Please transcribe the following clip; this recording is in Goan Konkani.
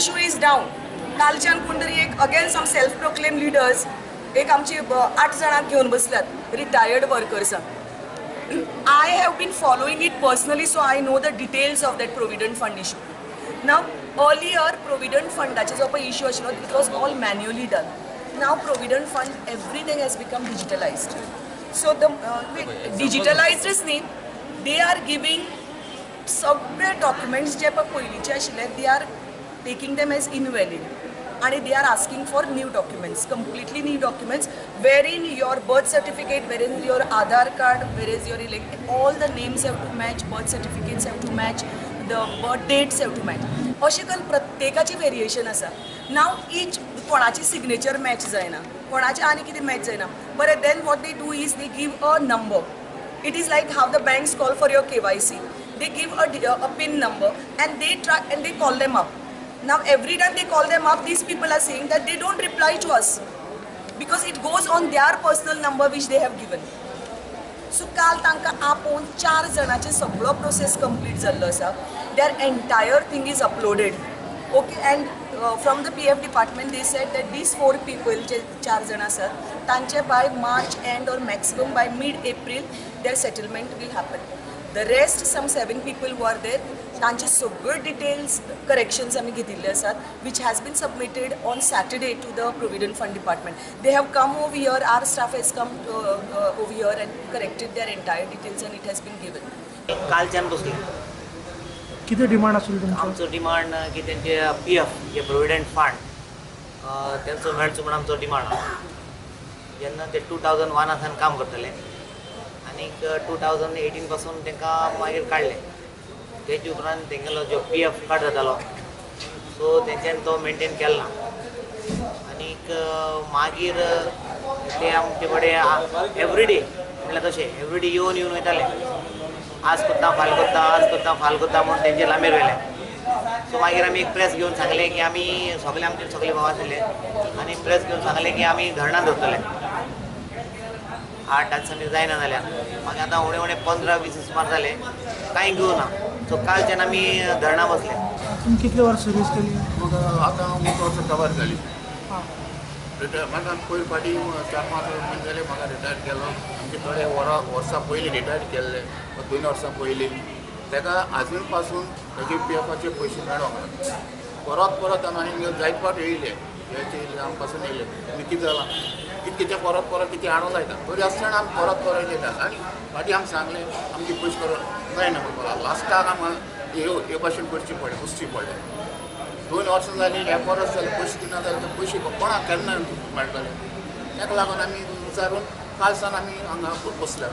issue is down. कालच्यान कोण तरी एक again some self proclaim leaders एक आमची 8 जाणांक घेवन बसल्यात retired वर्कर्सांक. I have been following it personally, so I know the details of that provident fund issue. Now earlier provident फंडाचे जो पळय इशू आशिल्लो, it was all manually done. Now provident fund everything has become digitalized. So the डिजिटलायज्डच न्ही, they are giving सगळे डॉक्युमेंट्स जे पळय पयलींचे आशिल्ले, they are taking them as invalid आणि they are asking for new documents, completely new documents, wherein your birth certificate, wherein your Aadhaar card, where is your all the names have to match, birth certificates have to match, the birth dates have to match. अशें करून प्रत्येकाचें वेरिएशन आसा. नाव ईच कोणाची सिग्नेचर मॅच जायना, कोणाचें आनी कितें मॅच जायना. बरें, then what they do is they give a number. It is like how the banks call for your KYC. They give a PIN number and they try and they call them up. Now every time they call them up, these people are saying that they don't reply to us because it goes on their personal number which they have given. So काल तांकां आपोवन 4 जाणांचे सगळो प्रोसेस कंप्लीट जाल्लो आसा. Their entire thing is uploaded. Okay, and from the PF department they said that these 4 people जे 4 जाण आसात तांचे by March end or maximum by mid April their settlement will happen. The rest some 7 people who are there तांचे सगळे डिटेल्स करेक्शन्स आमी घेतिल्ले आसात, which has been submitted on Saturday to the provident fund department. They have come over here, our staff has come over here and corrected their entire details and it has been given. कालच्यान बसले. कितें डिमांड आशिल्ली तुमचो? आमचो डिमांड की तेंचे पी एफ जे प्रोविडंट फंड तेंचो मेळचो म्हूण आमचो डिमांड आसा. जेन्ना ते 2001 सावन काम करतले आनीक 2018 पासून तांकां मागीर काडले. तेजे उपरांत तेंगेलो जो पी एफ कार्ड जातालो सो तेंच्यान तो मेनटेन केलो ना आनीक मागीर ते आमचे कडेन एवरीडे म्हणल्यार तशें एवरीडे येवन येवन वयताले. आज करता फाल करता, आज करता फाल करता म्हूण तेंचे लांबेर व्हेले. सो मागीर आमी एक प्रेस घेवन सांगलें की आमी सगळे आमचे सगळे भाव आशिल्ले आनी प्रेस घेवन सांगलें की आमी धरणां धरतले 8 दिसांनी जायना जाल्यार. मागीर आतां उणें उणें 15-20 सुमार जाले कांय घेवना. सो कालच्यान आमी धरणां बसले. तुमी कितले वर्स सर्वीस केली? म्हाका आतां 5 वर्सां कवर जाली. रिटायर म्हाका पयर फाटीं 4-5 म्हयने जाले म्हाका रिटायर केलो. आमचे थोडे वर्सां पयलीं रिटायर केल्ले, 2 वर्सां पयलीं. ताका आजून पासून ताजे पी एफाचे पयशे मेळोंक ना. परत परत आमी आनी जायत फावट येयले, हेचे येयले, आम पासून येयले. आनी कितें जालां कितें परत परत कितें हाडूंक लायता तरी आसतना आमी परत परत येता. आनी फाटीं आमी सांगलें आमचे पयशे करून जायना म्हणपाक. लास्टाक आमकां हे भाशेन करची पडलें, बसची पडलें. 2 वर्सां जालीं, 1 वर्स जालें पयशे दिना जाल्यार ते पयशे कोणाक केन्ना मेळटले. ताका लागून आमी विचारून काल सावन आमी हांगा बसल्या.